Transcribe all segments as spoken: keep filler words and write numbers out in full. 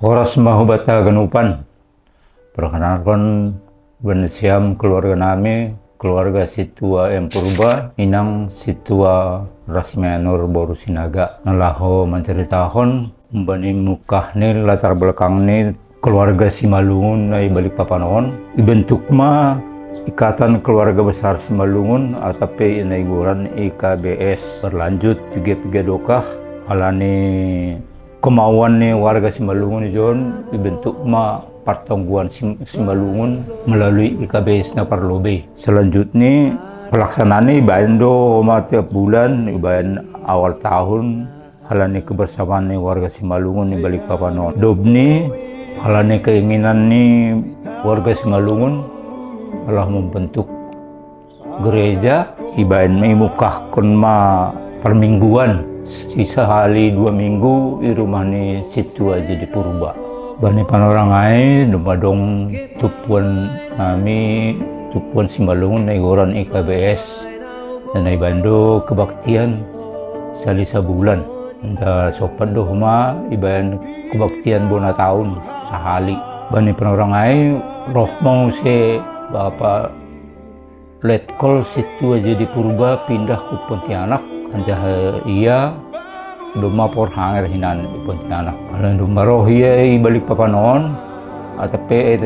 Horas ma hubata ganupan. Perkenalkan, bani siam keluarga nami, keluarga Situa M Purba, inang Situa Rasmianur boru Sinaga. Na laho mancaritahon bani mukah ni, latar belakang ni keluarga Simalungun na i Balikpapan on. Ibentuk ma Ikatan Keluarga Besar Simalungun atau pe na igoran I K B S. Berlanjut piga-piga dokah, alani kemauan ni warga Simalungun ijon, ibentuk ma Partongguan Sim-, Simalungun melalui I K B S na parlobei. Selanjutnya, pelaksanaan ni ibaen do ma tiap bulan, ibaen awal tahun, alani kebersamaan ni warga Simalungun i Balikpapan on. Dobni, alani keinginan ni warga Simalungun telah membentuk gereja, ibaen ma imukahkon ma parmingguan, sisahali dua minggu i rumah ni Situa Jadi Purba. Bani panorang ai, domma adong tumpuan nami, tumpuan Simalungun na igoran I K B S. Dan ibaen do kebaktian sahali sabulan. Enda sompat do homa ibaen kebaktian bona taon sahali. Bani panorang ai, roh ma muse Bapa Letkol Situa Jadi Purba pindah hu Pontianak, anjaha ia domma porhanger hinan i Pontianak. Alai domma roh ia i Balikpapan on, atap pe, eh,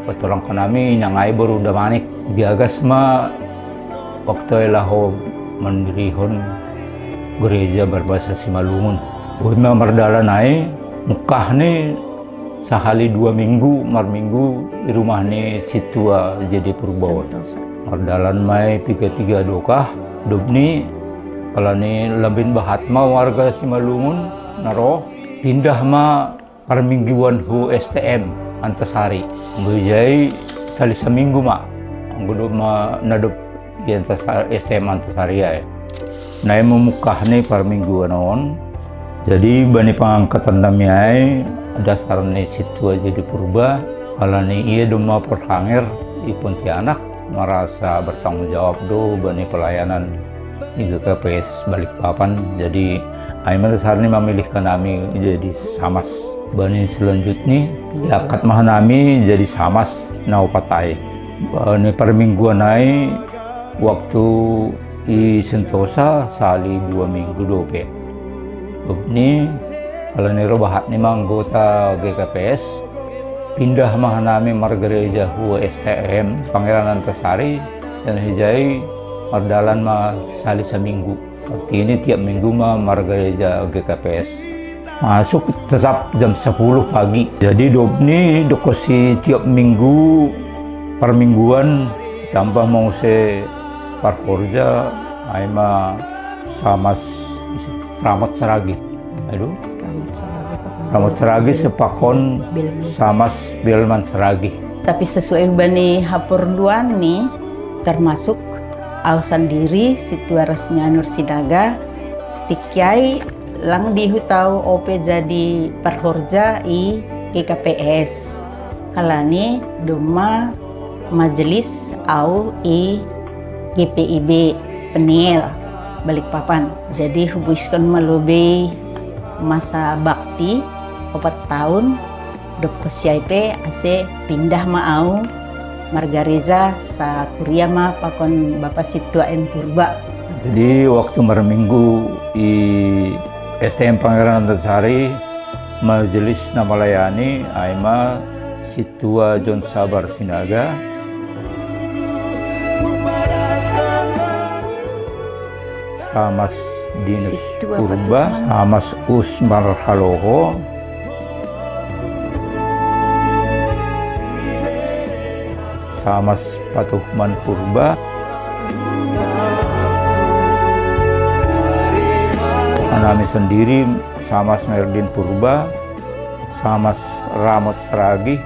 patorangkon nami, inang ai boru Damanik. Diagas ma waktu ai laho mandirihon gereja berbahasa Simalungun. Bohi ma mardalan ai, mukah ni sahali dua minggu, marminggu i rumah ni Situa Jadi Purba on. Mardalan ma i piga-piga dokah, dobni, alani lambin bahat ma warga Simalungun na roh, pindah ma parmingguan hu S T M Antasari. Anggo ijai sahali saminggu ma, anggo domma na dob i Antasari, S T M Antasari ai. Na i ma mukah ni parmingguan on. Jadi bani pangangkatan nami ai, dasar ni Situa Jadi Purba, alani ia domma porhanger i Pontianak, merasa bertanggung jawab do bani pelayanan i G K P S Balikpapan. Jadi ai ma dasar ni mamilihkan nami jadi samas. Bani selanjutni, iangkat ma nami jadi samas na opat ai. Bani parmingguan ai, waktu i Sentosa sahali dua minggu dope. Dobni, alani roh bahat ni ma anggota G K P S, pindah ma nami margereja hu S T M Pangeran Antasari, dan ijai mardalan ma sahali saminggu. Artini tiap minggu ma margereja G K P S. Masuk tetap jam sepuluh pagi. Jadi dobni dohonsi tiap minggu, parmingguan, tambah ma muse parhorja, ai ma samas Ramot Saragih. Aduh. Ramot Saragih sepakon samas Belman Saragih. Tapi sesuai bani haporluan ni, termasuk au sandiri Situa Rasmianur Sinaga, tingki ai lang dihu tau ope jadi parhorja i G K P S. Alani domma majelis au i G P I B Peniel Balikpapan. Jadi hubuiskon ma lobei masa bakti opat taon, dohonsi ai pe ase pindah ma au margareja sakuria ma pakon Bapa Situa M Purba. Jadi waktu marminggu i S T M Pangeran Antasari, majelis na malayani ai ma Situa John Sabar Sinaga, samas Dinus Purba, samas Usmar Haloho, samas Patuhman Purba, nami sandiri, samas Merdin Purba, samas Ramot Saragih,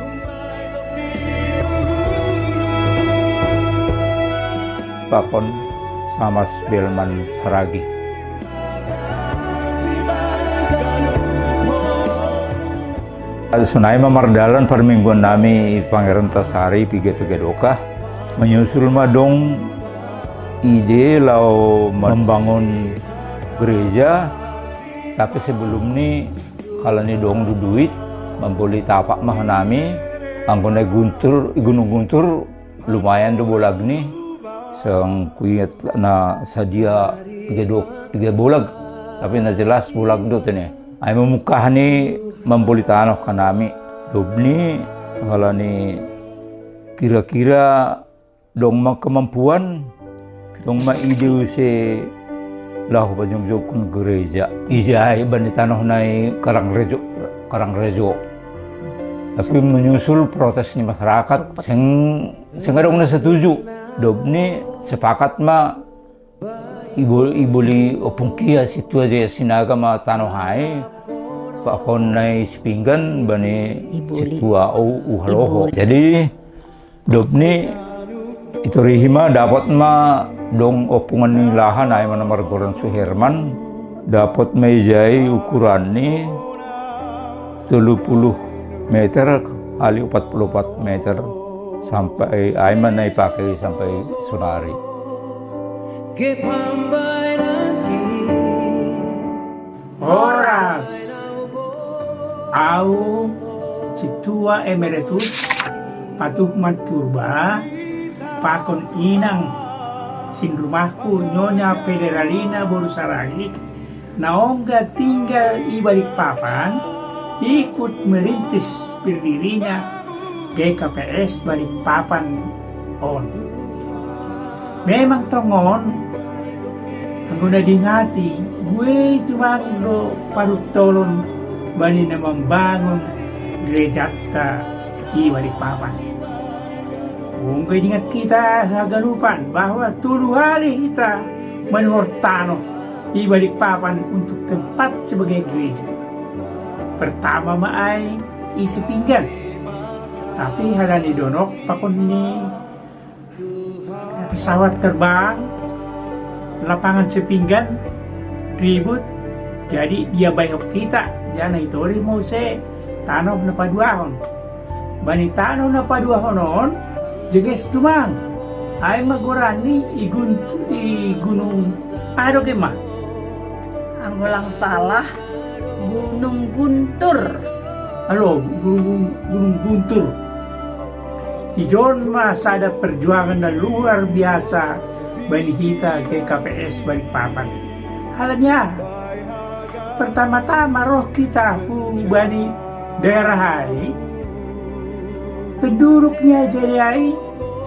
pakon samas Belman Saragih. Sonai ma mardalan parmingguan nami i Pangeran Antasari piga-piga dokah, menyusul ma adong ide laho membangun gereja, tapi sebelumni alani adong do duit, Mamboli tapak ma ho nami, anggo na i Guntur, i Gunung Guntur, lumayan do bolagni, sanga huingot na sadia piga do, piga bolag, tapi na jelas bolag do tene. Ai mamungkahni mamboli tanoh hanami, dobni halani kira-kira dong ma kemampuan, dong ma ide use laho pajongjongkon gereja. Ijai bani tanoh na i Karangrejo, Karangrejo. Tapi menyusul protes ni masyarakat, seng, seng adong na setuju. Dobni sepakat ma ibo-, iboli Ompung Kia Situa Jaya Sinaga ma tanoh ai, pakon na i Sipinggan bani Situa Uhaloho. Jadi, dobni itorihi ma, dapot ma dong ompung ni lahan, ai ma na margoran Suherman, dapot ma ijai ukuranni tolu puluh meter kali opat puluh opat meter, sampai ai ma na ipake sampai sonari. Horas. Au, Situa Emeritus Patuhman Purba, pakon inang sinrumahku Nyonya Federalina boru Saragih, na ongga tinggal i Balikpapan, ikut merintis berdirinya G K P S Balikpapan on. Memang tongon, anggo na diingati, buei tumang do paruntolon bani na mambangun gerejanta i Balikpapan. Ongga diingat hita haganupan bahwa tolu hali hita manuhor tanoh i Balikpapan untuk tempat sebagai gereja. Pertama ma ai i Sipinggan. Tapi halani donok pakon ni pesawat terbang, lapangan Sipinggan ribut, jadi diabaihon hita, janah itorih ma use tanoh na paduahon. Bani tanoh na paduahon on, jeges tumang. Ai ma goranni i Guntu-, i Gunung, aha do gema? Anggo lang salah, Gunung Guntur. Alo, Gunung, Gunung Guntur. Ijon ma sada perjuangan na luar biasa bani hita G K P S Balikpapan. Halani aha? Pertama-tama roh hita hubani daerah ai, penduduk ni ajari ai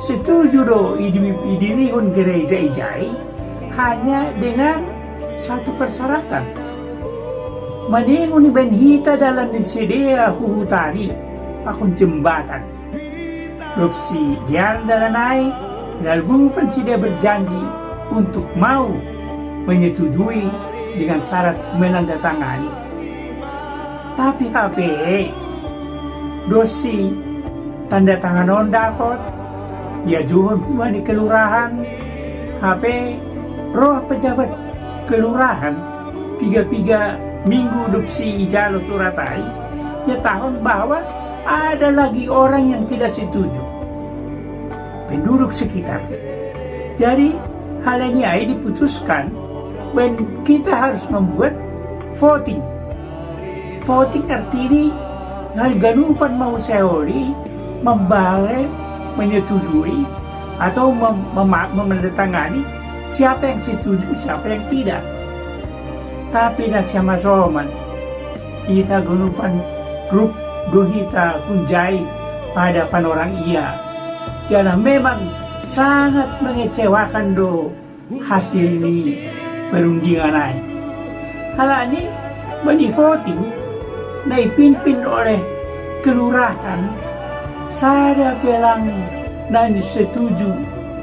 setuju do idi-, idirihon gereja ijai, hanya dengan satu persyaratan. Maningon ibaen hita dalan ni sidea hu huta i, pakon jembatan. Dob sidean dalan ai, lalu pan sidea berjanji untuk mau menyetujui dengan syarat menandatangani. Tapi hape, dos si tanda tangan on dapot, iajuhon hubani kelurahan, hape roh pejabat kelurahan, piga-piga minggu dob si ijalo surat ai, nyatahon bahwa ada lagi orang yang tidak setuju. Penduduk sekitar. Jadi, halani ai diputuskan, ben kita harus membuat voting. Voting artini, haganupan mau seoli, membare, menyetujui, atau mem-, mema-, menandatangani siapa yang setuju, siapa yang tidak. Tapi na sian masoman, hita ganupan rup do hita hunjai pada panorang ia. Jala memang sangat mengecewakan do hasil ni perundingan ai. Halani bani voting na ipimpin oleh kelurahan, sada pe lang na setuju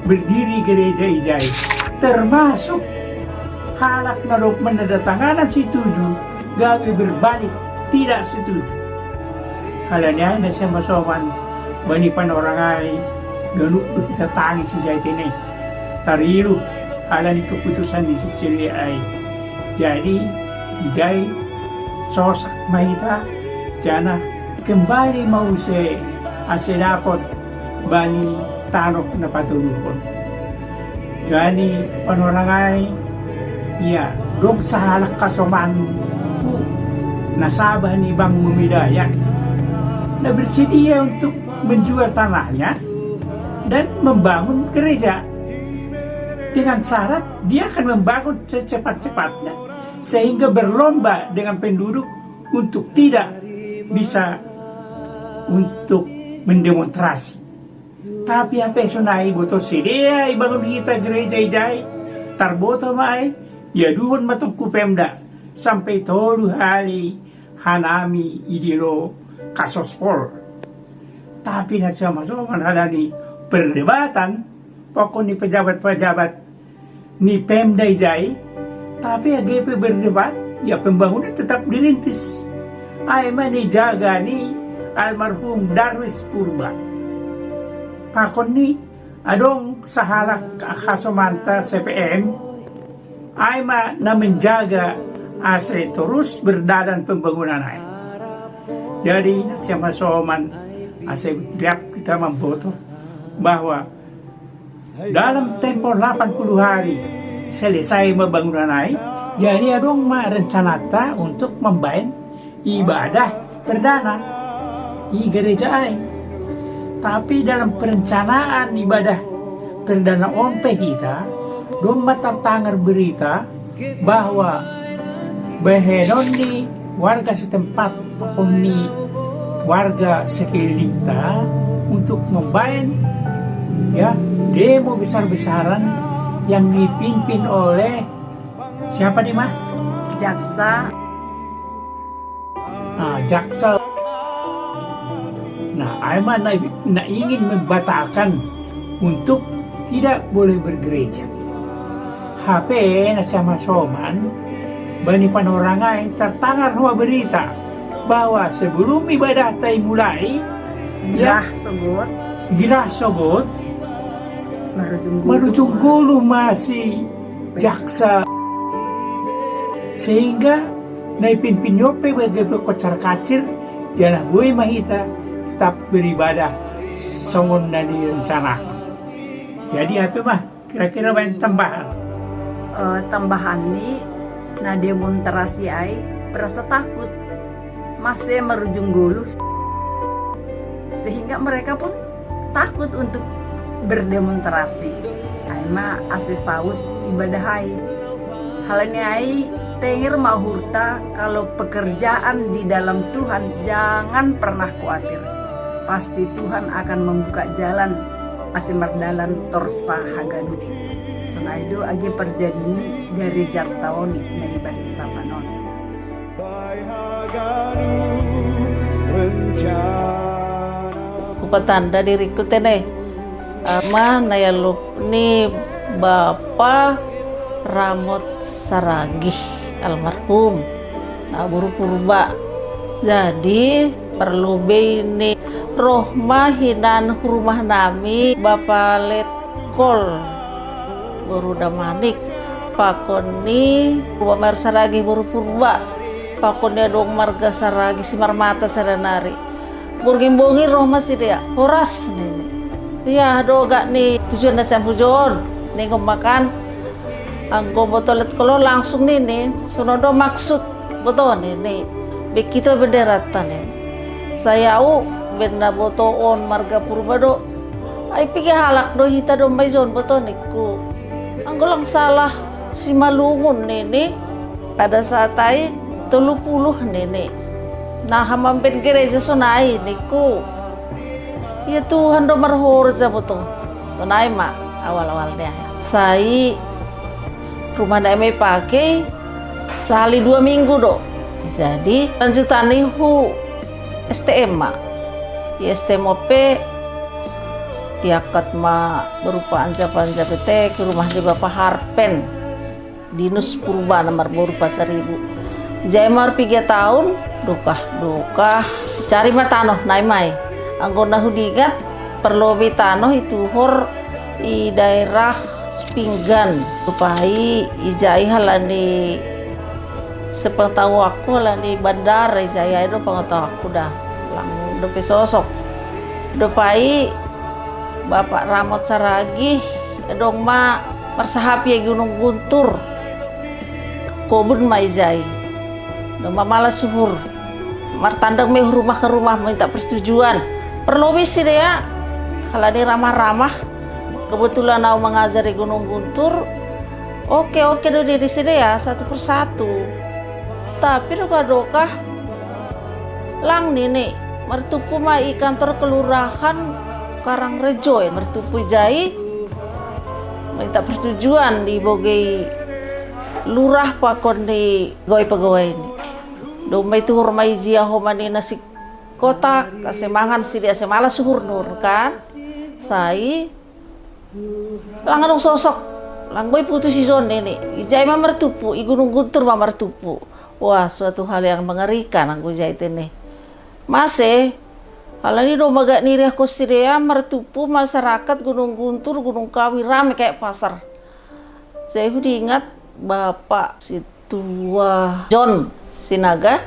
berdiri gereja ijai, termasuk halak na dob manandatanganan setuju gabe berbalik tidak setuju. Halani ai na sian masoman bani panorang ai ganup do hita tangis ijai tene. Tarilu halani keputusan ni sisili ai. Jadi, ijai sosak ma hita, janah kembali ma use ase dapot bani tanoh na patoluhon. Jadi panorang ai, ia, dong sahalak hasomanku, nasaba ni Bang Mumidaya, Bersedia untuk menjual tanahnya dan membangun gereja, dengan syarat dia akan membangun secepat-cepatnya, sehingga berlomba dengan penduduk untuk tidak bisa untuk mendemonstrasi. Tapi apa yang sonai boto sede ai bangun hita gereja ijai, tarboto mai ia duhon matongku Pemda sampai tolu hali hanami idilo kasospol. Tapi na sama-sama halani perdebatan pokok ni pejabat-pejabat ni Pemda ijai, tapi A G P berdebat, ya pembangunan tetap dirintis. Ai ma ni jaga ni almarhum Darwis Purba. Pakon ni adong sahalak hasomanta C P M, ai ma na menjaga ase terus berdalan pembangunan ai. Jadi na sama-sama ase tiap kita mamboto bahwa dalam tempo delapan puluh hari selesai ma bangunan ai, jadi adong ma rencanata untuk membaen ibadah perdana i gereja ai. Tapi dalam perencanaan ibadah perdana on pe hita, dong ma tartangar berita bahwa bahenon ni warga setempat, pokok ni warga sekelilingta untuk membaen, ya, demo besar-besaran yang dipimpin oleh siapa nih, Mah? Jaksa. Nah, jaksa. Nah, ai ma na, na ingin membatalkan untuk tidak boleh bergereja. Hape na sama-sama bani panorang ai tartangar ma berita bahwa sebelum ibadah tai mulai, ya, girah sogot, girah sogot, marujung gulu, marujung gulu ma si jaksa, sehingga na ipimpin ni on pe bage pe kocar-kacir, janah boi ma hita tetap beribadah songon na nirencana. Jadi apa, Mah? Kira-kira baen tambahan. Eh, tambahan ni na demonstrasi ai merasa takut. Mase marujung gulu. Sehingga mereka pun takut untuk berdemonstrasi. Ai ma ase saut ibadah ai. Halani ai tenger ma uhurta kalau pekerjaan di dalam Tuhan jangan pernah khawatir. Pasti Tuhan akan membuka jalan ase mardalan torus haganup. Sonai do age parjadini dari jatahon na ibari papanon. Kupatanda diriku tene ama na ialop ni Bapa Ramot Saragih almarhum. Nah, boru Purba. Jadi, parlobei ni roh ma hinan hu rumah nami Bapa Letkol, boru Damanik, pakon ni Purba Mayor Saragih boru Purba, pakon ni adong marga Saragih Simarmata sada nari. Borngin-borngin roh ma sidea, horas nini. Ia do gak ni tujuan na sian hujon, ningon ma kan. Anggo boto Letkol langsung nini, sonon do maksud boto nini. Bekita benderata nini. Sai au, ben na boto on marga Purba do. Ai piga halak do hita domma ijon boto ningku. Anggo lang salah Simalungun nini. Pada saat ai tolu puluh nini. Naha mambaen gereja sonai ningku. Ia Tuhan do marhorja boto. Sonai ma awal-awal ni ai. Sai rumah na eme pakei sahali dua minggu do. Jadi lanjutan ni hu S T M ma. Di S T M pe diangkat ma berupa anja-panja pe te ke rumah ni Bapa Harpen. Dinus Purba na marboru Pasaribu. Jai marpiga taon, dokah, dokah. Cari ma tanoh, nai mai. Anggo na hudingat, parlobei tanoh ituhor i daerah Sipinggan. Dopai ijai halani sepengetahuanku halani bandara ijai ai do pengetahuanku dah. Lang dope sosok. Dopai Bapak Ramot Saragih, adong ma marsahapi ia Gunung Guntur. Kobun ma ijai. Adong ma malas suhur. Martandang mai rumah ke rumah minta persetujuan. Perlu bisi dia, kalau ni ramah-ramah. Kebetulan au mangajar di Gunung Guntur. Oke, oke, do di sini ya, satu persatu. Tapi do kadokah, lang nini, mertupu ma i kantor kelurahan Karangrejo ya, mertupu jai. Minta persetujuan di bogi lurah pakon di pegawai-pegawai ni. Do mai tuhur mai jia ho mani nasi kotak, ase mangan sidi ase malas suhur nur kan. Sai, lang adong sosok, lang boi putus i jon nini. Ijai ma mertupu, i Gunung Guntur ma mertupu. Wah, suatu hal yang mengerikan anggo ijai tene. Mase, halani do maga niriah ko sidea mertupu masyarakat Gunung Guntur, Gunung Kawi rame kayak pasar. Saya hudi ingat Bapak Situa John Sinaga,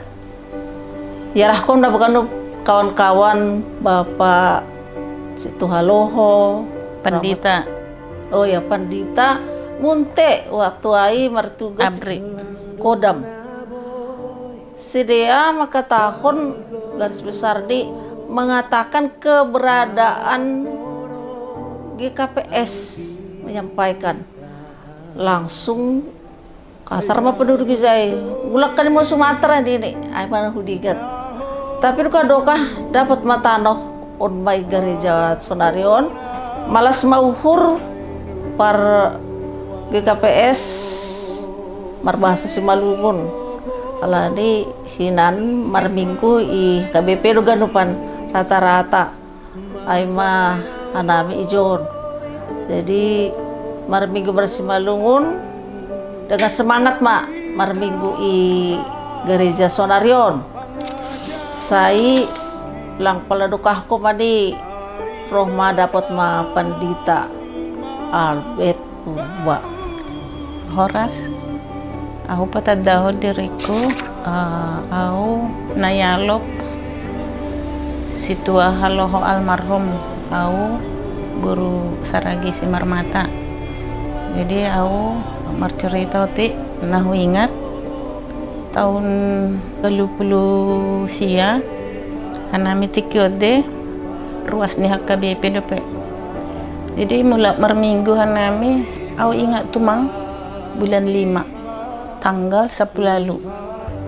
yarahkon da bukan kawan-kawan Bapak Situa Loho, Pandita. Oh ya, Pandita Munte waktu ai martugas Abri. Kodam. Sidea makatahon garis besar di mengatakan keberadaan G K P S, menyampaikan langsung kasar ma penduduk ijai. Ulak kan mau Sumatera di ini, ai mana hudigat. Tapi duka dokah dapat matanoh on mai gereja sonarion. Malas mauhur par G K P S marbahasa Simalungun. Alani hinan marminggu i K B P do ganupan rata-rata. Ai ma hanami ijon. Jadi marminggu marsimalungun dengan semangat ma marminggu i gereja sonarion. Sai lang pala dokahko mani roh ma dapot ma pandita Albert Purba. Horas, au patandahon diriku, eh, au nayalop Situa Haloho almarhum, au guru Saragi Simarmata. Jadi au marcerita oti na huingat tahun tolu puluh sia, hanami tikki ode ruas ni H K B P dope. Jadi mula marminggu hanami, au ingat tumang bulan lima, tanggal sapuluh lalu.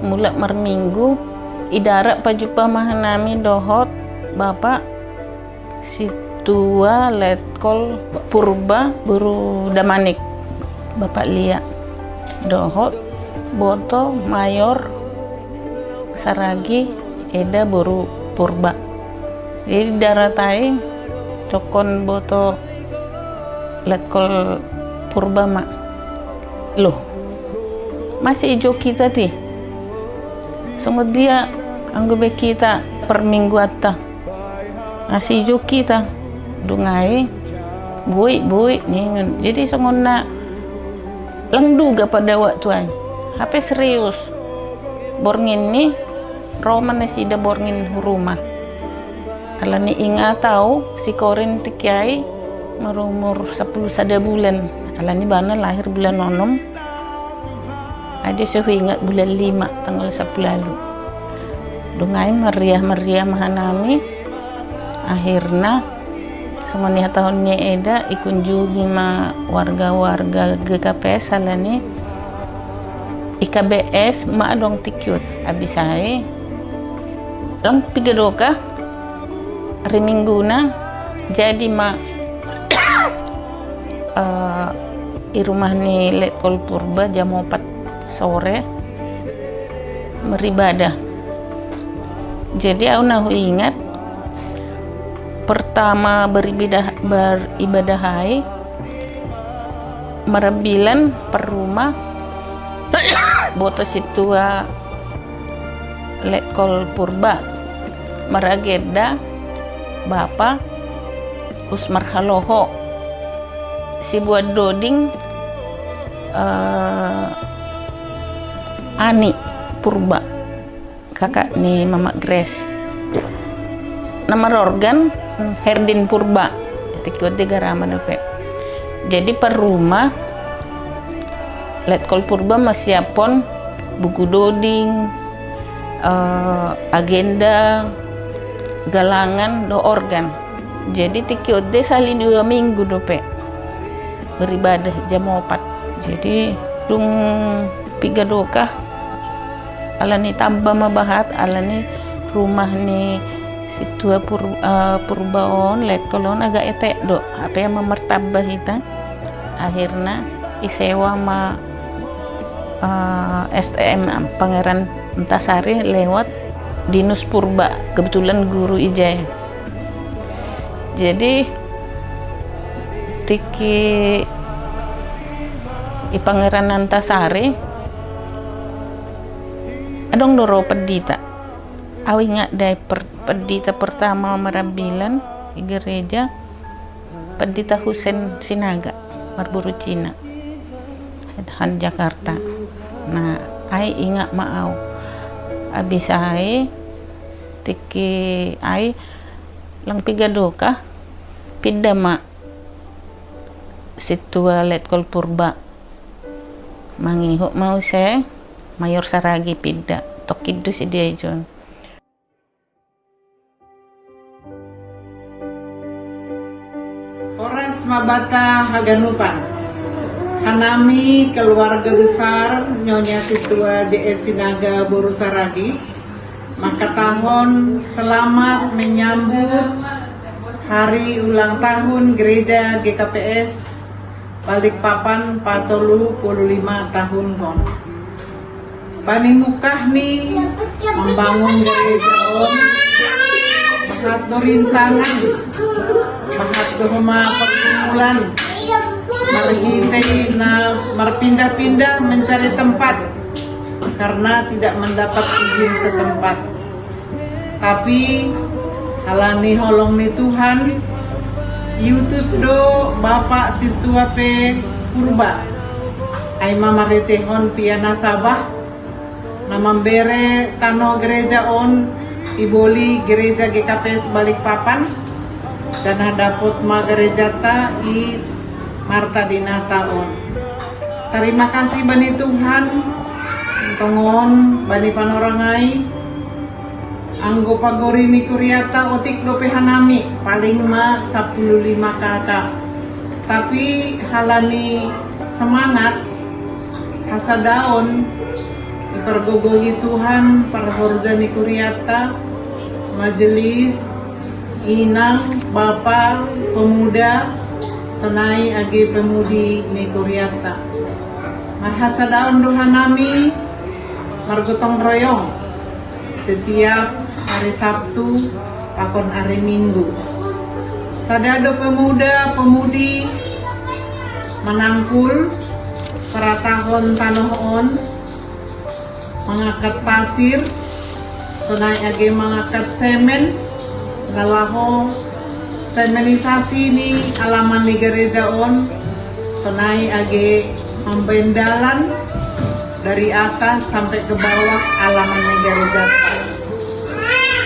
Mula marminggu, i darat pajumpa ma hanami dohot Bapak Situa Letkol Purba boru Damanik, Bapak Lia, dohot Boto Mayor Saragi Eda boru Purba. Jadi darat ai cokon Boto Letkol Purba ma. Loh, masih ijo kita ti. Songon dia anggo be kita permingguanta. Asi ijo kita, dung ai, boi, boi, ningon. Jadi songon na lang duga pada waktu ai. Hape serius. Borngin ni, ro ma nasida borngin hu rumah. Alani ingat au, si Korin tikki ai, marumur sapuluh sada bulan. Alani bana lahir bulan onom. Ade so huingat bulan lima tanggal sapuluh lalu. Dung ai meriah-meriah ma hanami. Akhirna songon i hatahon ni eda, ikunjungi ma warga-warga G K P S alani i K B S ma adong tikki on. Abis ai lang piga dokah ri mingguna jadi ma eh, i rumah ni Letkol Purba jam opat sore beribadah. Jadi au na huingat pertama beribadah, beribadah ai marambilan per rumah boto Situa Letkol Purba, maragenda Bapa Usmar Haloho, sibuat doding eh, Ani Purba, kakak ni Mama Grace. Na marorgan Herdin Purba, tikki on di garama dope. Jadi per rumah Letkol Purba masiaphon buku doding, eh, agenda, galangan do organ. Jadi tikki odde sali dua minggu dope beribadah jam opat. Jadi dung piga dokah, alani tamba mabahat, alani rumah ni situa pur, eh, purbaon, letkolon agak etek do. Apa yang memertambah kita? Akhirnya isewa ma, eh, S T M Pangeran Antasari lewat Dinas Purba, kebetulan guru ijai. Jadi tikki i Pangeran Antasari, adong doro pendita. Au ingat dai per, pendita pertama merambilan i gereja, Pendita Husen Sinaga, marburu Cina, han Jakarta. Nah, ai ingat ma au. Abis ai, tikki ai, lang piga dokah, pinda ma situa letkol purba. Mangihut ma use, Mayor Saragi pinda. Tokkiddu si dia ijon. Horas mabata haganupan. Hanami keluarga besar Nyonya Situa J S Sinaga Boru Saragi, makatahon selamat menyambut hari ulang tahun Gereja G K P S Balikpapan patolu puluh lima tahun kon. Bani mukah ni membangun gereja on, bahat do rintangan, bahat do homa pergumulan, marhitei na marpindah-pindah mencari tempat karena tidak mendapat izin setempat. Tapi alani holong ni Tuhan, iutus do Bapak Situa pe purba. Ai ma maretehon pia nasabah, na mambere tano gereja on iboli Gereja G K P S Balikpapan, dan dapot ma gerejata i Marta Dinata on. Tarima kasih bani Tuhan, tongon bani panorangai, anggo pagori ni kuriata otik dope hanami, paling ma sapuluh lima K K. Tapi halani semangat, hasadaon, ipargogohi Tuhan parhorja ni kuriata, majelis, inang, bapa, pemuda, sonai age pemudi ni kuriata. Marhasadaon do hanami margotong royong setiap hari Sabtu pakon hari Minggu. Sada do pemuda pemudi manangkul paratahon tanoh on, mangangkat pasir, sonai age mangangkat semen, na laho semenisasi ni alaman ni gereja on, sonai age mambaen dalan dari atas sampai ke bawah alaman ni gereja.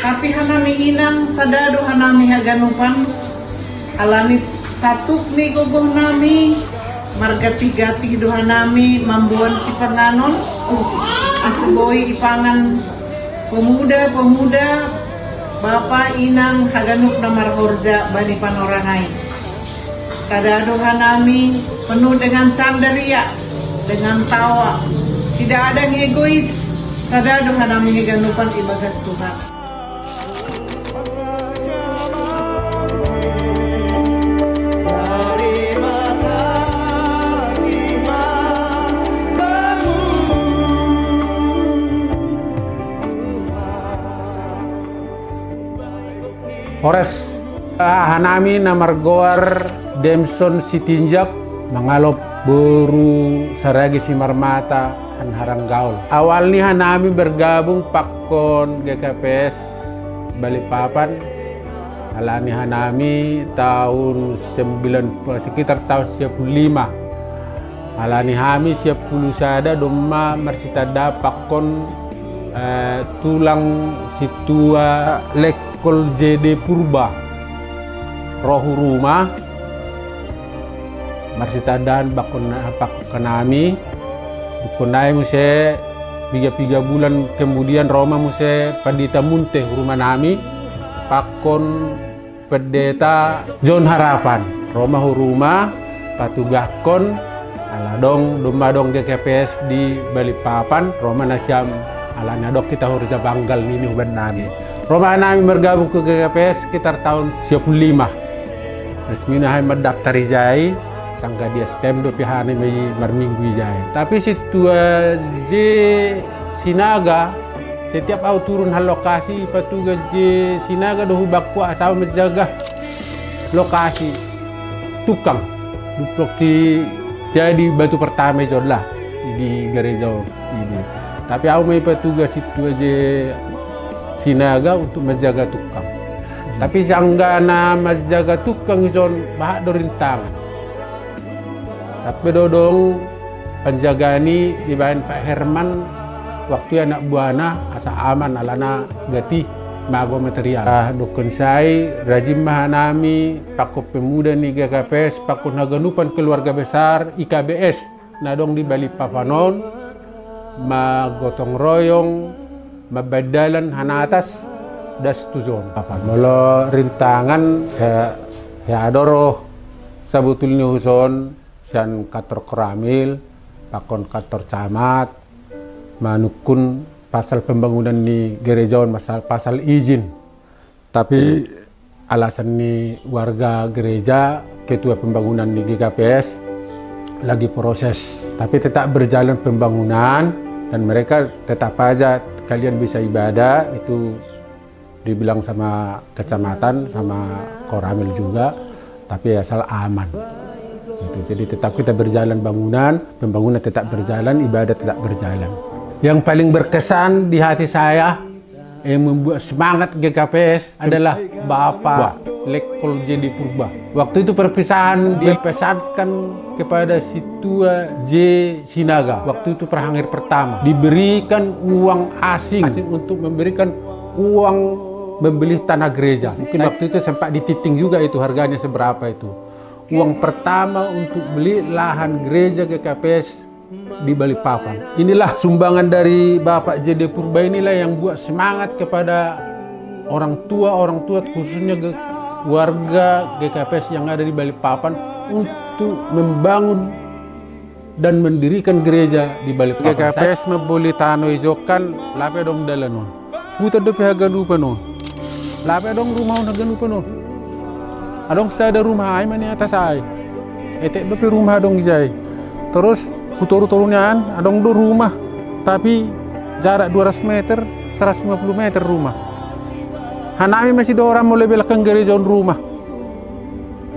Tapi hanami inang, sada do hanami haganupan, alani satuk ni gogoh nami, margatih-gatih do hanami mamboan sipanganon, asa boi ipangan pemuda-pemuda, bapa, inang, haganup na marhorja bani panorangai. Sada do hanami penuh dengan canda ria, dengan tawa. Tidak ada yang egois. Sada do hanami haganupan ibagas Tuhan. Horas, ah, hanami na margoar Demson Sitinjak, mangalop boru Saragi Simarmata, han Haranggaol. Awal ni hanami bergabung pakkon G K P S Balikpapan, alani hanami tahun sembilan, sekitar tahun sembilan puluh lima. Alani hami sembilan puluh sada domma marsitanda pakkon, eh, tulang situa letkol J D Purba. Rohu rumah marsitandaan pakkon, pakkon nami. Bukkon nai muse Piga-piga bulan kemudian ro ma muse Pandita Munte hu ruma nami, pakkon Pendeta John Harapan. Ro ma hu ruma, patugahkon, ala dong, domma dong G K P S di Balikpapan, ro ma nasiam, ala na dong kita horja banggal nini huban nami. Ro ma nami margabung ku G K P S sekitar tahun sia puluh lima. Resmina hai mendaftar ijai, sangga di S T M dope hana mai marminggu ijai. Tapi situa je Sinaga, setiap au turun hal lokasi, patuga je Sinaga do hubakku asa au menjaga lokasi tukang. Duplok di jadi batu pertama ijon lah di gereja ini. Tapi au mai patuga situa je Sinaga untuk menjaga tukang. Tapi sangga na menjaga tukang ijon bahat do rintangan. Tapi dodong penjagani dibahen Pak Herman waktu anak buana asa aman alana gati mago material. Ah, dukun sai rajin mahanami pakkon pemuda ni G K P S, pakkon haganupan keluarga besar I K B S na dong di Balikpapan on, magotong royong, mabaen dalan hanatas das tujon. Apa molo rintangan he, he adoro sabutulni huson sian kantor Koramil, pakkon kantor camat, manungkun pasal pembangunan ni gereja on, pasal, pasal izin. Tapi alasan ni warga gereja, ketua pembangunan di G K P S lagi proses. Tapi tetap berjalan pembangunan dan mereka tetap aja kalian bisa ibadah, itu dibilang sama kecamatan, sama Koramil juga, tapi asal aman. Gitu. Jadi tetap kita berjalan bangunan, pembangunan tetap berjalan, ibadah tetap berjalan. Yang paling berkesan di hati saya, yang membuat semangat G K P S adalah Bapak Letkol J D Purba. Waktu itu perpisahan dia pesankan kepada Situa J Sinaga. Waktu itu perhangir pertama. Diberikan uang asing, asing untuk memberikan uang membeli tanah gereja. Mungkin waktu itu sempat dititing juga itu harganya seberapa itu. Uang pertama untuk beli lahan gereja G K P S di Balikpapan. Inilah sumbangan dari Bapak J D Purba, inilah yang buat semangat kepada orang tua, orang tua khususnya ge-, warga G K P S yang ada di Balikpapan untuk membangun dan mendirikan gereja di Balikpapan. G K P S mamboli tano i jokkan, lape dong dalan on. Huta dope haganupan on. Lape adong rumah on haganupan on. Adong sada rumah ai ma ni atas ai. Etek dope rumah adong ijai. Terus hutoru-toru nian adong do rumah. Tapi jarak dua ratus meter, seratus lima puluh meter rumah. Hanami masih do orang mulai belakang gereja on rumah.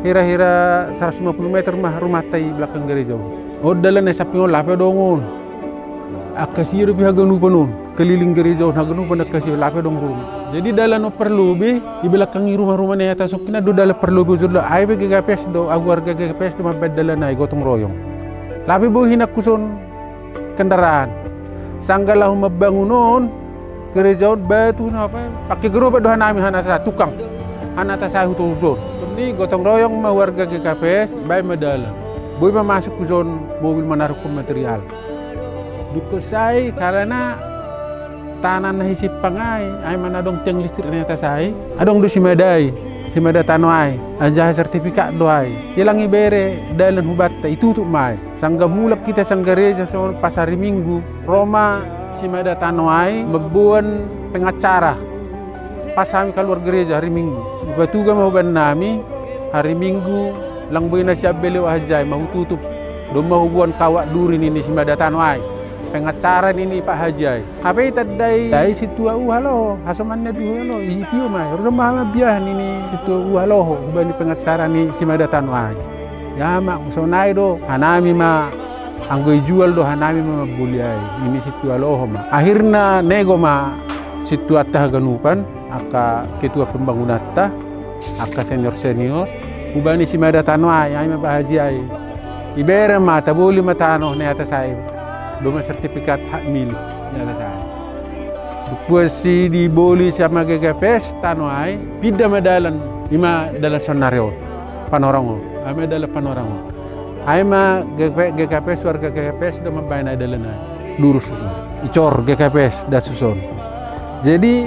Hira-hira seratus lima puluh meter mah rumah tai belakang gereja on. Oh, dalan na samping on lape adong on. Akasia dope haganupan on. Keliling gereja on haganupan akasia lape adong rumah. Jadi dalan on parlobi, di belakang i rumah-rumah na i atas on kina do dalan parlobi on jolo. Ai be G K P S do, agu warga G K P S do mambaen dalan ai gotong royong. Lape boi hinangkuson kendaraan. Sangga laho mambangun on, gereja on batu na apa, pake gerobak do hanami hanatas tukang. Hanatas ai hutoru son. Ni gotong royong ma warga G K P S, baen ma dalan. Boi ma masuk huson mobil manarukkon material. Dungkon sai, kalana tanah na hisimpang ai, ai ma na adong tiang listrik na i atas ai. Adong do simada i, simada tano ai. Anjaha sertifikat do ai. Ilang ibere dalan hubanta, itutup ma ai. Sangga mulak kita sian gereja songon pas hari Minggu, ro ma simada tano ai mamboan pengacara. Pas hami kaluar gereja hari Minggu. Ipatuga ma huban nami, hari Minggu, lang boi na siap be lewat haji ai, ma hututup. Domma huboan kawak duri nini simada tano ai. Pengacara nini Pak Haji ai. Hape itandai, dai sintua uha loho, hasomanna duhula loho, i tio ma ai. Ro domma hami mambiahan nini sintua uha loho, hubani pengacara ni simada tano ai. Ia ma, songon i do, hanami ma, anggo ijual do hanami ma mamboli ai, nini sintua loho ma. Akhirna nego ma sintuanta haganupan, angka ketua pembangunanta, angka senior-senior, hubani simada tano ai, ai ma Pak Haji ai. Ibere ma, taboli ma tano na i atas ai. Domma sertifikat hak milik na i atas ai. Dung puas i diboli sama G K P S tano ai, pinda ma dalan, i ma dalan saonari on. Panorang on. Ai ma dalan Panorang on. Ai ma G K P, G K P S, warga G K P S do mambaen ai dalan ai. Lurus icor G K P S dasu son. Jadi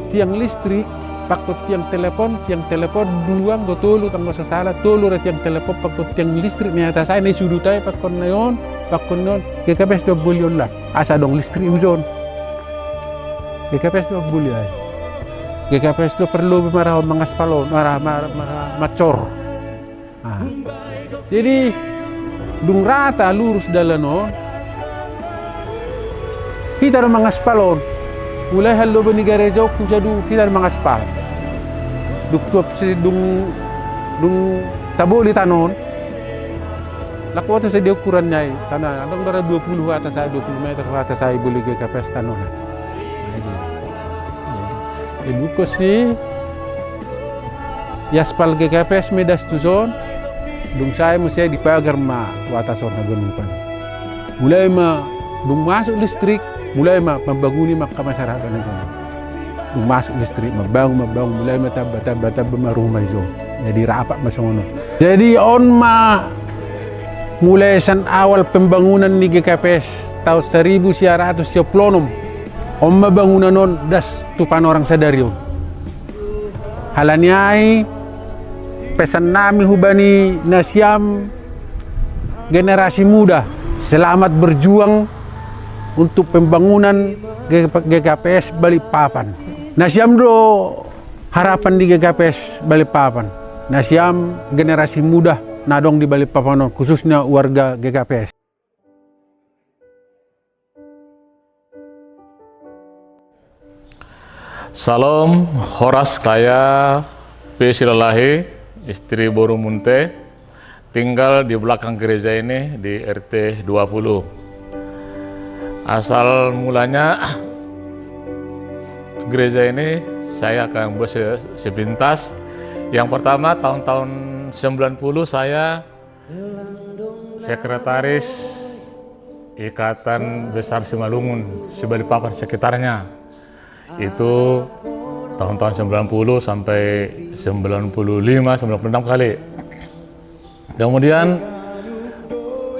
tiang listrik pakko tiang telepon, tiang telepon dua nggo tolu tanggo sasala, tolu re tiang telepon pakko tiang listrik ni atas ai, ni sudutai pakko neon, pakko neon G K P S do bolion lah. Asa dong listrik ujon. G K P S do boli ai. G K P S do perlu maraho mangaspalon, marah, marah, marah, macor. Ah. Jadi dung rata lurus dalan on, kita do mangaspal on. Mulai hallo bani gareja ku jadu kita do mangaspal. Dung tuap si dung dung taboli tanon. Lako atas dia ukuran nyai tanah. Adong bara dua puluh atas saya, dua puluh meter atas saya boli G K P S tanon. Ibuko si Yaspal G K P S me dasu tuson, dung saya mo saya dipagar ma watason haganupan. Mulai ma dung masuk listrik, mulai ma mambanguni makka masyarakat na. Dung masuk listrik, mabangun, mabangun, mulai ma tamba, tamba, tamba ma rumah ijo. Jadi rapat ma songono. Jadi on ma mulai san awal pembangunan ni G K P S tahun seribu sia ratus sia puluh enam. On ma bangunan on das tu panorang sadari on. Halani ai pesan nami hubani nasiam generasi muda, selamat berjuang untuk pembangunan G K P S Balikpapan. Nasiam do harapan di G K P S Balikpapan. Nasiam generasi muda nadong di Balikpapan on, khususnya warga G K P S. Salam, horas, saya P. Silalahi, istri Boru Munte, tinggal di belakang gereja ini di R T dua puluh. Asal mulanya gereja ini saya akan buat se- sepintas. Yang pertama tahun-tahun sembilan puluh saya sekretaris Ikatan Besar Simalungun, Sibalikpapan sekitarnya. Itu tahun-tahun sembilan puluh sampai sembilan puluh lima, sembilan puluh enam kali. Kemudian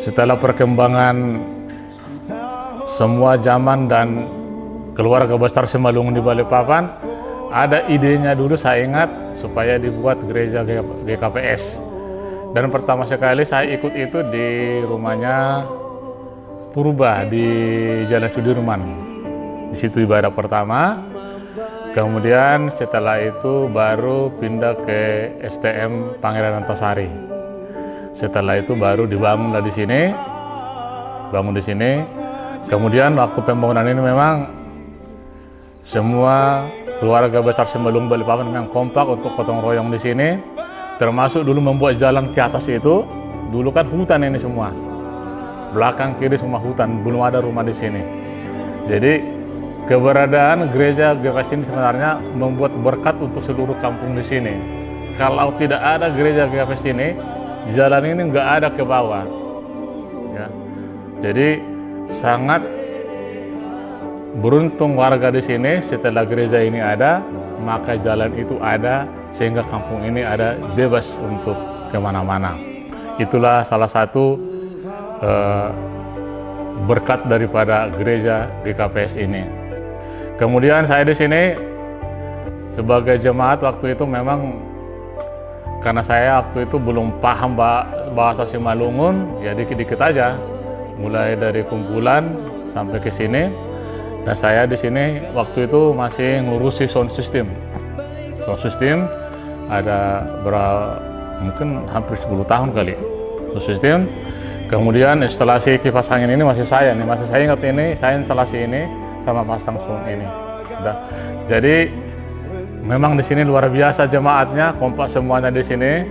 setelah perkembangan semua zaman dan keluarga besar Simalungun di Balikpapan, ada idenya dulu saya ingat supaya dibuat gereja G K P S. Dan pertama sekali saya ikut itu di rumahnya Purba di Jalan Sudirman. Di situ ibadah pertama. Kemudian setelah itu baru pindah ke S T M Pangeran Antasari. Setelah itu baru dibangunlah di sini, bangun di sini. Kemudian waktu pembangunan ini memang semua keluarga besar Simalungun Balikpapan memang kompak untuk gotong royong di sini, termasuk dulu membuat jalan ke atas itu. Dulu kan hutan ini semua, belakang kiri semua hutan, belum ada rumah di sini. Jadi keberadaan gereja G K P S ini sebenarnya membuat berkat untuk seluruh kampung di sini. Kalau tidak ada gereja G K P S ini, jalan ini nggak ada ke bawah. Ya. Jadi sangat beruntung warga di sini, setelah gereja ini ada, maka jalan itu ada sehingga kampung ini ada bebas untuk kemana-mana. Itulah salah satu eh, berkat daripada gereja G K P S ini. Kemudian saya di sini sebagai jemaat waktu itu memang karena saya waktu itu belum paham ba- bahasa Simalungun, ya dikit-dikit aja. Mulai dari kumpulan sampai ke sini. Dan saya di sini waktu itu masih ngurusi sound system. Sound system ada berapa, mungkin hampir sepuluh tahun kali. Sound system. Kemudian instalasi kipas angin ini masih saya nih, masih saya ingat ini, saya instalasi ini sama pasang sound ini. Udah. Jadi memang di sini luar biasa jemaatnya, kompak semuanya di sini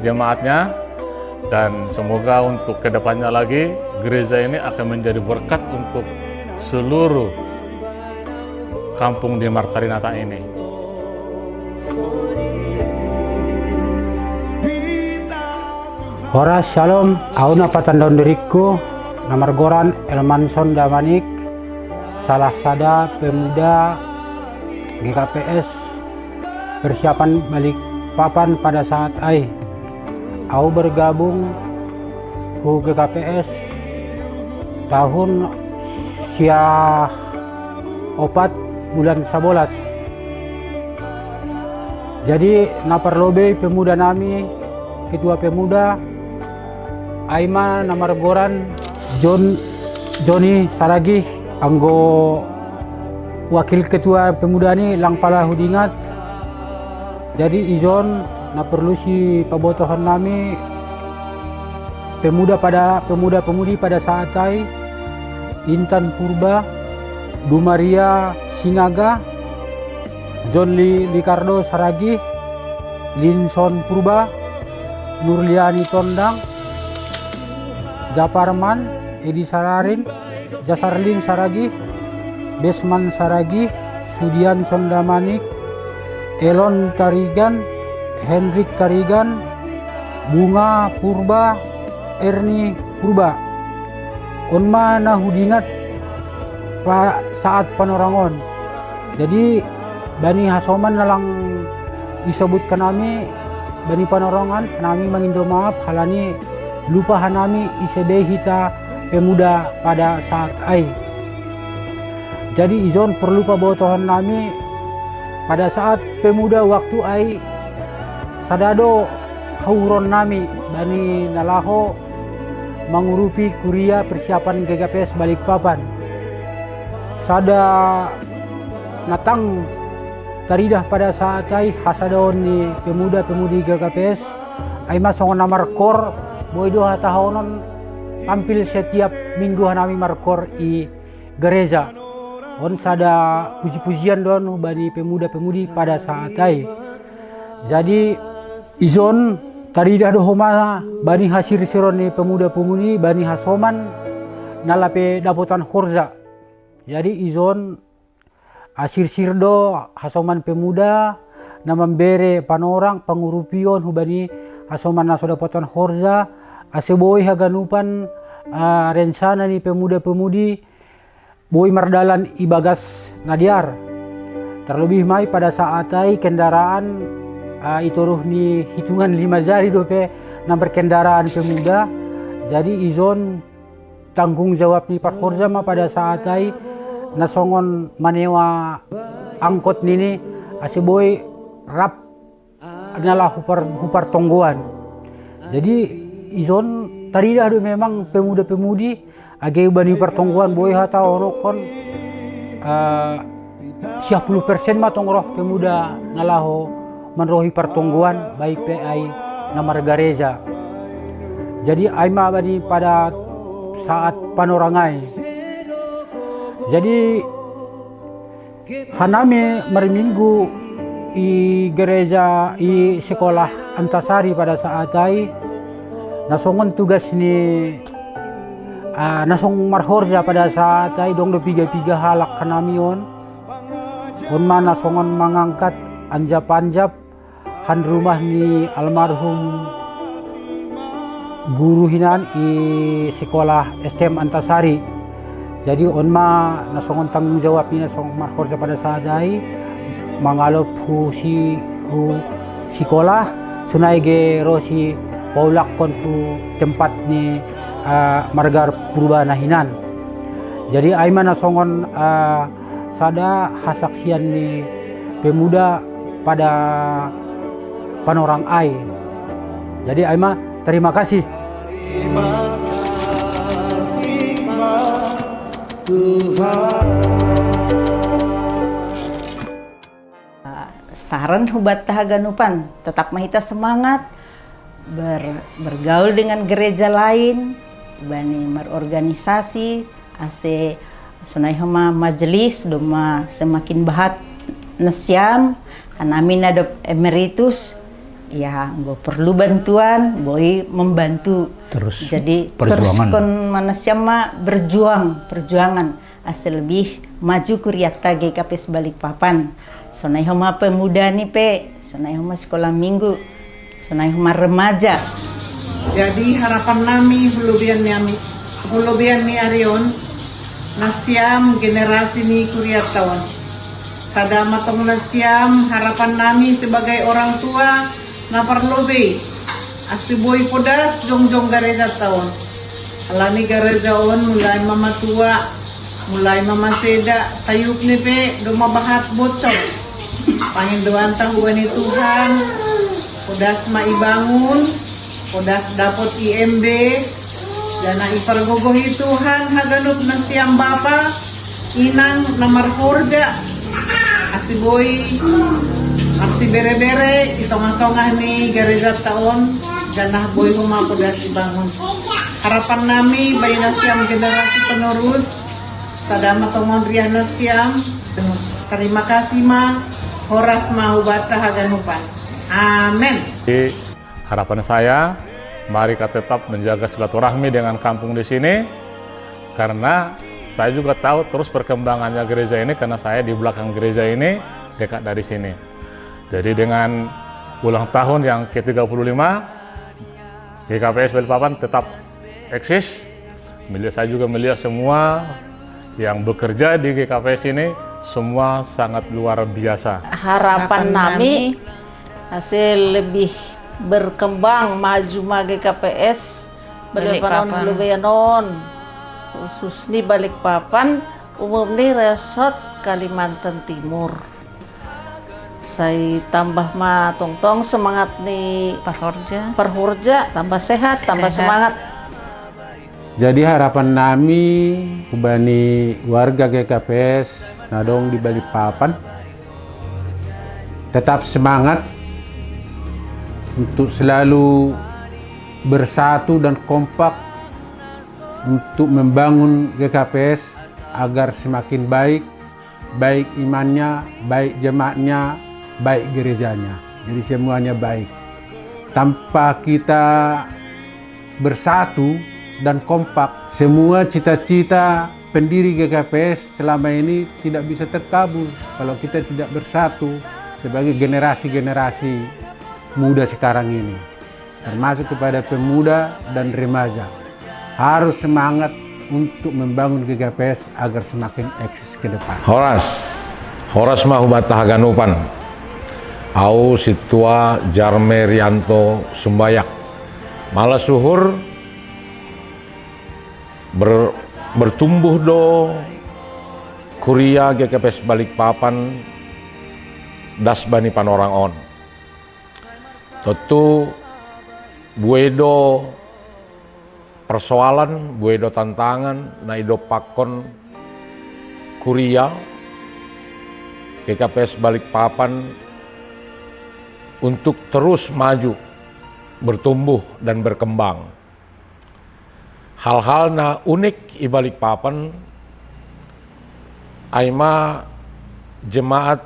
jemaatnya. Dan semoga untuk kedepannya lagi gereja ini akan menjadi berkat untuk seluruh kampung di Martarinata ini. Horas, shalom. Au na patandaon dirikku, na margoran Elmanson Damanik, salah sada pemuda G K P S persiapan Balikpapan pada saat ai. Au bergabung hu G K P S tahun Sia opat bulan sabolas. Jadi, na parlobei pemuda nami, ketua pemuda, ai ma na margoran John, Joni Saragih, anggo wakil ketua pemuda ni lang pala hudingat. Jadi, ijon na perlu sipabotohon nami pemuda pada, pemuda pemudi pada saat ai, Intan Purba, Dumaria Sinaga, John Li-, Likardo Saragih, Linson Purba, Nurliani Tondang, Japarman, Edi Sararin, Jasarlin Saragih, Besman Saragih, Sudian Sondamanik, Elon Tarigan, Hendrik Tarigan, Bunga Purba, Erni Purba. On ma na hudingat pa saat panorangon. Jadi, bani hasoman na lang isebutkan nami, bani panorangan nami mangindo maaf, halani lupa hanami ise be hita pemuda pada saat ai. Jadi, ijon perlu pabotohon nami, pada saat pemuda waktu ai, sada do hauron nami bani na laho mangurupi kuria persiapan G K P S Balikpapan. Sada na tang taridah pada saat ai hasadaon ni pemuda-pemudi G K P S, ai ma songon na markoor, boi do hatahonon tampil setiap minggu hanami markoor i gereja. On sada puji-pujian do on hubani pemuda-pemudi pada saat ai. Jadi, ijon taridah do homa bani hasirsiron ni pemuda-pemudi bani hasoman na lape dapotan horja. Jadi, ijon asirsir do hasoman pemuda na mambere panorang pangurupion hubani hasoman na so dapotan horja, ase boi haganupan, ah, rencana ni pemuda-pemudi boi mardalan ibagas na dear. Terlebih ma i pada saat ai kendaraan, ah, i toruh ni hitungan lima jari dope na markendaraan pemuda. Jadi, ijon tanggung jawab ni parhorja ma pada saat ai na songon manewa angkot nini, ase boi rap na laho hu par-, hu partonggoan. Jadi, ijon taridah do memang pemuda-pemudi, age bani partonggoan boi hatahonon, eh, siapuluh persen ma tong roh pemuda na laho manrohi partonggoan, baik pe ai na margareja. Jadi, ai ma bani pada saat panorang ai. Jadi, hanami marminggu i gereja, i sekolah Antasari pada saat ai, na songon tugas ni, ah, na songon marhorja pada saat ai, dong do piga-piga halak hanami on. On ma na songon mangangkat anjap-anjap han rumah ni almarhum guru hinan i sekolah S T M Antasari. Jadi, on ma na songon tanggung jawab ni na songon marhorja pada saat ai, mangalop hu si, hu sikola, sonai ge ro si paulakkon hu tempat ni, ah, marga Purba na hinan. Jadi, ai ma na songon, ah, sada hasaksian ni pemuda pada panorang ai. Jadi, ai ma, terima kasih. Saran hubanta haganupan, tetap ma hita semangat, ber-, bergaul dengan gereja lain, bani marorganisasi, ase sonai homa majelis, domma semakin bahat nasiam, hanami na dob emeritus, ya, anggo perlu bantuan, boi membantu. Terus. Jadi, perjuangan. Teruskon ma nasiam ma berjuang, perjuangan. Ase lebih maju kuriatta G K P S Balikpapan. Sonai homa pemuda ni pe, sonai homa sekolah minggu, sonai homa remaja. Jadi, harapan nami, holobian ni ami, holobian ni ari on, nasiam generasi ni kuriatta on. Sada ma tong nasiam, harapan nami sebagai orang tua, na parlobei, ase boi podas jongjong gareja ta on. Alani gareja on mulai ma matua, Mulai mamaseda tayub ni pe do mabahat bocor. Pangindoan tahu ani Tuhan, podas ma ibangun, podas dapot I M B, janah ipargogohi Tuhan haganup nasiam bapa, inang na marhorja, asi boi marsibere-bere i tongah-tongah ni gareja ta on, janah boi homa podas ibangun. Harapan nami bani nasiam generasi penerus, sada ma tongon riah nasiam. Tarima kasih ma, horas ma hubanta haganupan. Amen. Jadi, harapan saya, mari kita tetap menjaga silaturahmi dengan kampung di sini, karena saya juga tahu terus perkembangannya gereja ini, karena saya di belakang gereja ini, dekat dari sini. Jadi, dengan ulang tahun yang ke tiga puluh lima, G K P S Balikpapan tetap eksis. Melihat, saya juga melihat semua yang bekerja di G K P S ini, semua sangat luar biasa. Harapan nami, hasil lebih berkembang, maju ma G K P S Balikpapan on, Bulubayan on, khusus ni Balikpapan, umum ni resort Kalimantan Timur. Sai tambah ma tongtong semangat ni Parhorja. Parhorja, tambah sehat, tambah Sehat. Semangat. Jadi, harapan nami hubani warga G K P S na dong di Balikpapan, tetap semangat untuk selalu bersatu dan kompak untuk membangun G K P S agar semakin baik, baik imannya, baik jemaatnya, baik gerejanya. Jadi, semuanya baik. Tanpa kita bersatu dan kompak, semua cita-cita pendiri G K P S selama ini tidak bisa terkabul kalau kita tidak bersatu sebagai generasi-generasi muda sekarang ini, termasuk kepada pemuda dan remaja. Harus semangat untuk membangun G K P S agar semakin eksis ke depan. Horas, horas ma hubanta haganupan. Au sintua Jarme Rianto Sumbayak. Malas uhur, ber, bertumbuh do kuria G K P S Balikpapan das bani panorang on. Tontu buei do persoalan, buei do tantangan na idompakkon kuria G K P S Balikpapan untuk terus maju, bertumbuh, dan berkembang. Hal-hal na unik i Balikpapan ai ma jemaat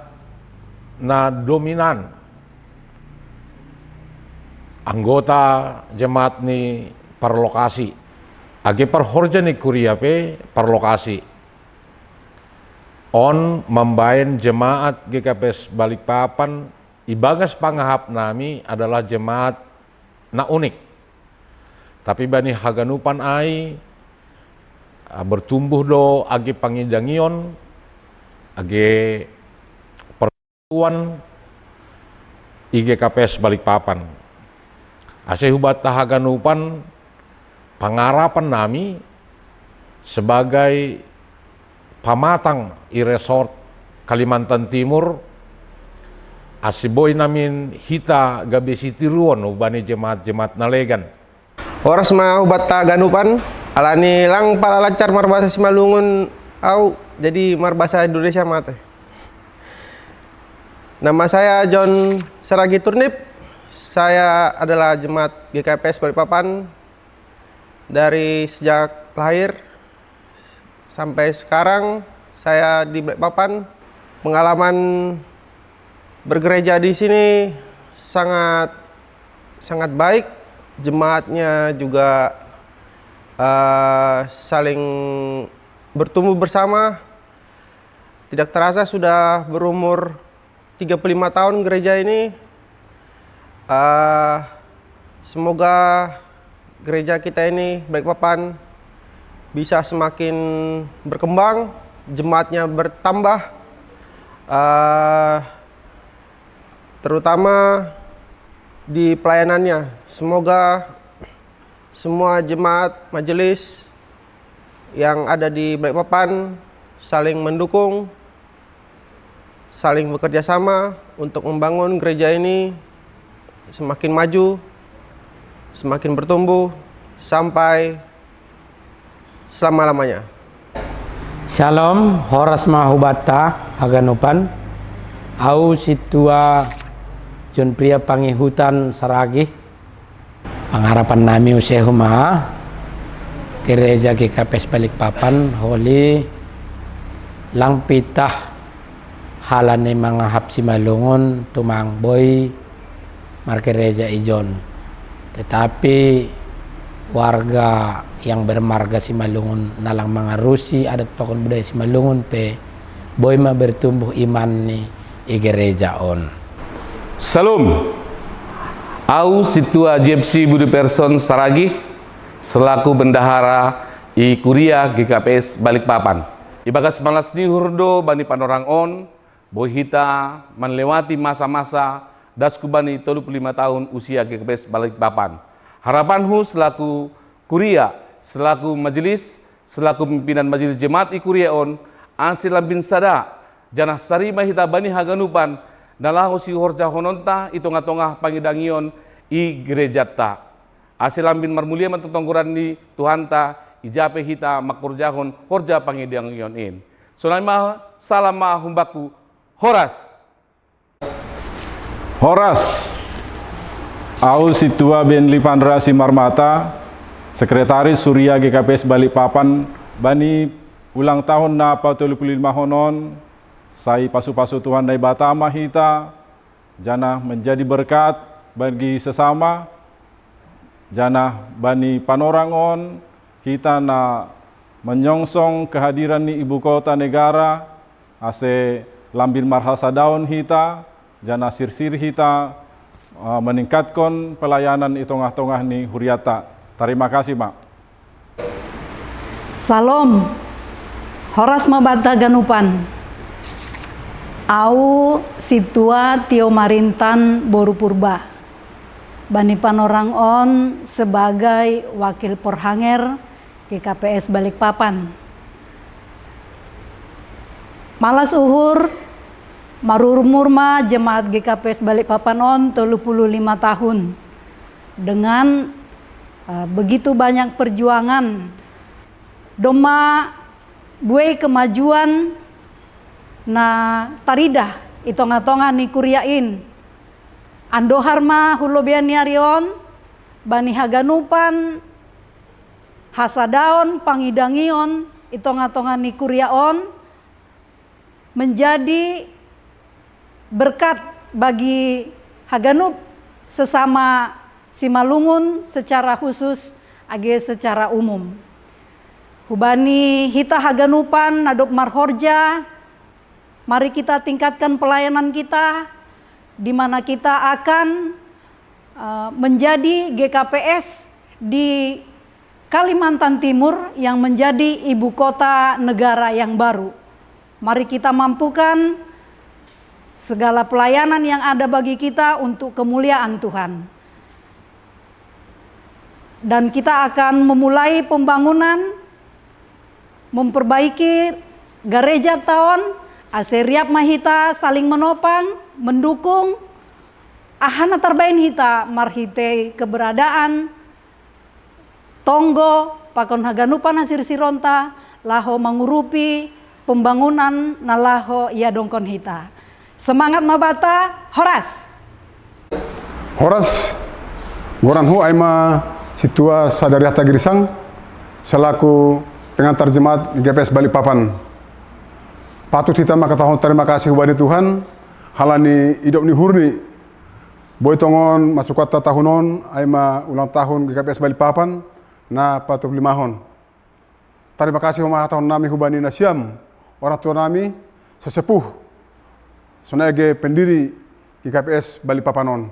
na dominan, anggota jemaat ni parlokasi. Age parhorja ni kuria pe parlokasi. On mambaen jemaat G K P S Balikpapan ibagas pangahap nami adalah jemaat na unik. Tapi bani haganupan ai, ah, bertumbuh do age pangidangion, age persatuan i G K P S Balikpapan. Ase hubanta haganupan, pangarapan nami sebagai pamatang i resort Kalimantan Timur, ase boi namin hita gabe sitiruon hubani jemaat-jemaat na legan. Horas ma hubanta haganupan, alani lang pala lancar marbahasa Simalungun au, jadi marbahasa Indonesia ma te. Nama saya John Seragi Turnip. Saya adalah jemaat G K P S Balikpapan dari sejak lahir sampai sekarang saya di Balikpapan. Pengalaman bergereja di sini sangat sangat baik. Jemaatnya juga eh, saling bertumbuh bersama. Tidak terasa sudah berumur tiga puluh lima tahun gereja ini. Eh, semoga gereja kita ini, Balikpapan, bisa semakin berkembang, jemaatnya bertambah, eh, terutama di pelayanannya. Semoga semua jemaat majelis yang ada di Balikpapan saling mendukung, saling bekerja sama untuk membangun gereja ini semakin maju, semakin bertumbuh sampai selama-lamanya. Shalom, horas ma hubata haganupan. Au situa John Pria Pangihutan Saragi. Pangarapan nami usehu ma gereja G K P S Balikpapan holi lang pitah halani mangahap Simalungun tumang boi margereja ijon. Tetapi warga yang bermarga Simalungun nalang mangarusi adat pakon budaya Simalungun pe boi ma bertumbuh iman ni i gereja on. Shalom. Au situa Jepsi Budi Person Saragih selaku bendahara i Kuria G K P S Balikpapan. Ibagas malas ni hurdo bani panorang on, boi hita manlewati masa-masa dasku bani tolu puluh lima tahun usia G K P S Balikpapan. Harapanhu selaku kuria, selaku majelis, selaku pimpinan majelis jemaat i kuria on, ase lambin sada, janah sarima hita bani haganupan, na laho sihorjahononta i tongah-tongah pangidangion i gerejanta. Ase lambin marmulia ma tongtong goran ni Tuhanta, ijape hita mangkorjahon horja pangidangion in. Sonai ma salam ma humbakku, horas. Horas. Au situa Ben Lipanra Simarmata, sekretaris Suria G K P S Balikpapan, bani ulang tahun na patolu puluh lima honon, sai pasu-pasu Tuhan Naibata ma hita, janah menjadi berkat bagi sesama, janah bani panorang on, hita na menyongsong kehadiran ni ibu kota negara, ase lambin marhasadaon hita, janah sirsir hita, eh, meningkatkon pelayanan i tongah-tongah ni huriata. Tarima kasih, Mak. Salom. Horas ma banta ganupan. Au situa Tio Marintan Boru Purba. Bani panorang on sebagai wakil porhanger G K P S Balikpapan. Malas uhur, marurmur ma jemaat G K P S Balikpapan on tolu puluh lima tahun dengan uh, begitu banyak perjuangan. Domma buei kemajuan na taridah i tongah-tongah ni kuria in. Andohar ma hu lobeian ni ari on, bani haganupan hasadaon pangidangion i tongah-tongah ni kuria on, menjadi berkat bagi haganup sesama Simalungun secara khusus age secara umum. Hubani hita haganupan na dob marhorja, mari kita tingkatkan pelayanan kita, di mana kita akan uh, menjadi G K P S di Kalimantan Timur yang menjadi ibu kota negara yang baru. Mari kita mampukan segala pelayanan yang ada bagi kita untuk kemuliaan Tuhan. Dan kita akan memulai pembangunan, memperbaiki gareja taon, ase riap ma hita saling menopang, mendukung, aha na tarbaen hita marhitei keberadaan tonggo pakon haganupan hasirsironta laho mangurupi pembangunan na laho iadongkon hita. Semangat ma banta, horas! Horas, goranhu ai ma situa Sadari Hatta Girsang selaku pengantar jemaat G K P S Balikpapan. Patut hita mangkatahon tarima kasih hubani Tuhan halani idop ni uhurni. Boi tongon masukanta tahun on, ai ma ulang tahun G K P S Balikpapan na patoluh limahon. Tarima kasih homa hatahon nami hubani nasiam, orang tua nami, sesepuh, sonai age pendiri G K P S Balikpapan on.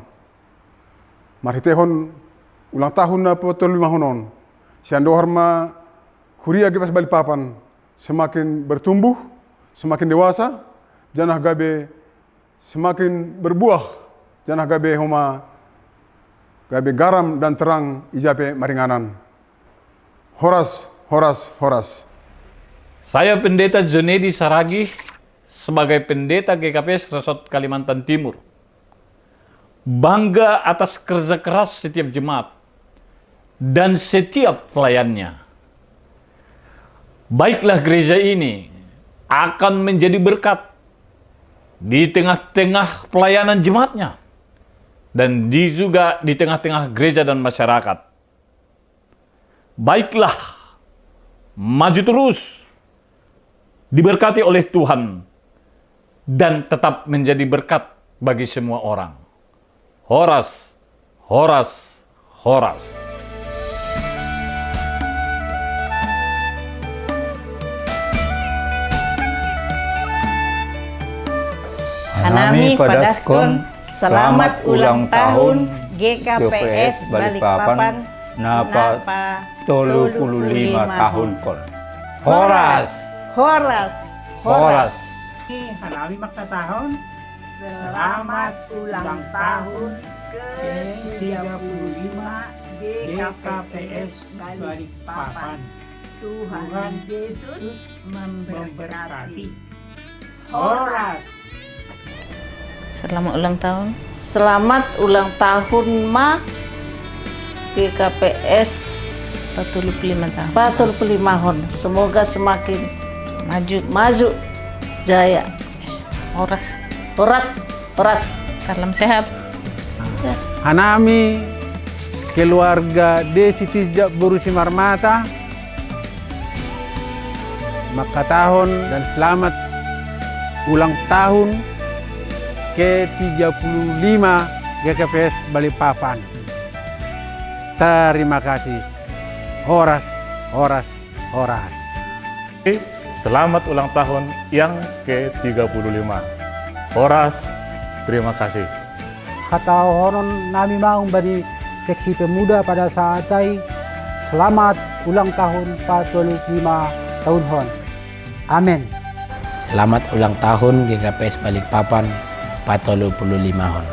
Marhiteihon ulang tahun na patoluh limahon on, siandohar ma huria G K P S Balikpapan semakin bertumbuh, semakin dewasa, janah gabe semakin berbuah, janah gabe homa gabe garam dan terang ijape maringanan. Horas, horas, horas. Saya Pendeta Junedi Saragih sebagai Pendeta G K P S Resort Kalimantan Timur. Bangga atas kerja keras setiap jemaat dan setiap pelayannya. Baiklah, gereja ini akan menjadi berkat di tengah-tengah pelayanan jemaatnya dan di juga di tengah-tengah gereja dan masyarakat. Baiklah, maju terus, diberkati oleh Tuhan, dan tetap menjadi berkat bagi semua orang. Horas, horas, horas. Hanami padaskon, selamat ulang tahun G K P S Balikpapan, napa tolu puluh lima tahun kon. Horas, horas, horas. Hanami makatahon, selamat ulang tahun ke tiga puluh lima G K P S Balikpapan. Tuhan Yesus memberkati. Horas. Selamat ulang tahun. Selamat ulang tahun ma G K P S Patuluk lima tahun. Patuluk lima hon. Semoga semakin Maju. Maju jaya. Horas. Horas, horas. Salam sehat. Hanami keluarga Desi Tijak Boru Simarmata, makatahon dan selamat ulang tahun ke tiga puluh lima G K P S Balikpapan. Terima kasih. Horas, horas, horas. Selamat ulang tahun yang ke tiga puluh lima. Horas, terima kasih. Hata honon nami maung bani seksi pemuda pada saat ai, selamat ulang tahun patoluk lima tahun hon. Amin. Selamat ulang tahun G K P S Balikpapan patoluk puluh lima hon.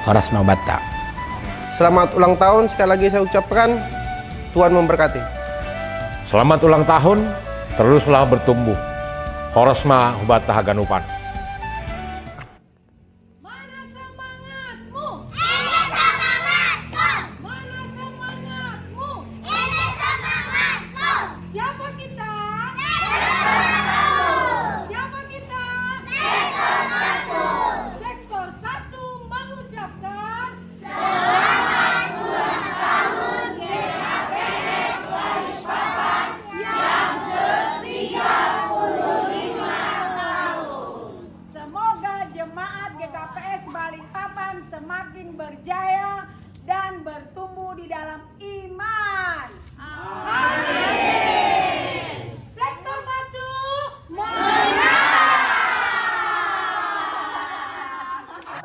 Horas ma bata. Selamat ulang tahun sekali lagi saya ucapkan. Tuhan memberkati. Selamat ulang tahun, teruslah bertumbuh. Horas ma hubata haganupan. Mana semangatmu? Ini semangatku. Mana semangatmu? Ini semangatku. Siapa kita? Sektor satu. Siapa kita? Sektor satu. Sektor satu mengucapkan selamat ulang tahun G K P S Balikpapan yang ke-35 tahun. Semoga jemaat G K P S Balikpapan semakin berjaya dan bertumbuh di dalam iman. Amin. Sektor satu menang.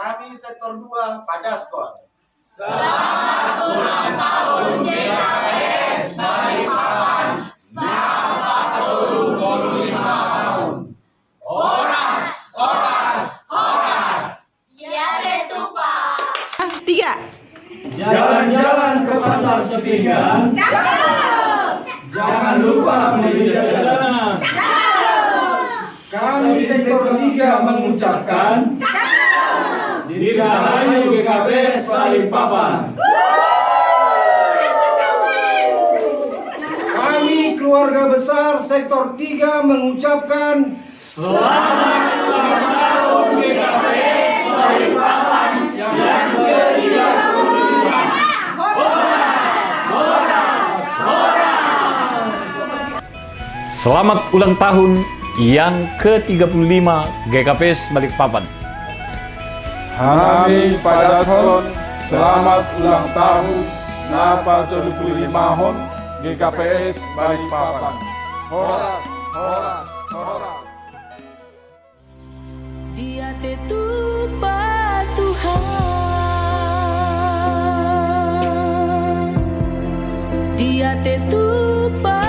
Kami sektor dua padaskon. Selamat ulang tahun G K P S Balikpapan. Napa tolu puluh lima tahun. Horas, horas, horas. Ya deh tuh, Pak. Tiga. Jalan-jalan ke pasar Sepinggan. Jangan lupa beli jajanan. Kami sektor tiga mengucapkan Dirgahayu G K P S Balikpapan. Kami keluarga besar sektor tiga mengucapkan selamat ulang tahun G K P S Balikpapan yang ke-35. Horas, horas, horas. Selamat ulang tahun yang ke-35 G K P S Balikpapan. Hanami padaskon selamat ulang tahun napa tolu puluh lima hon G K P S Balikpapan. Horas, horas, horas. Dia tetupa Tuhan. Dia tetupa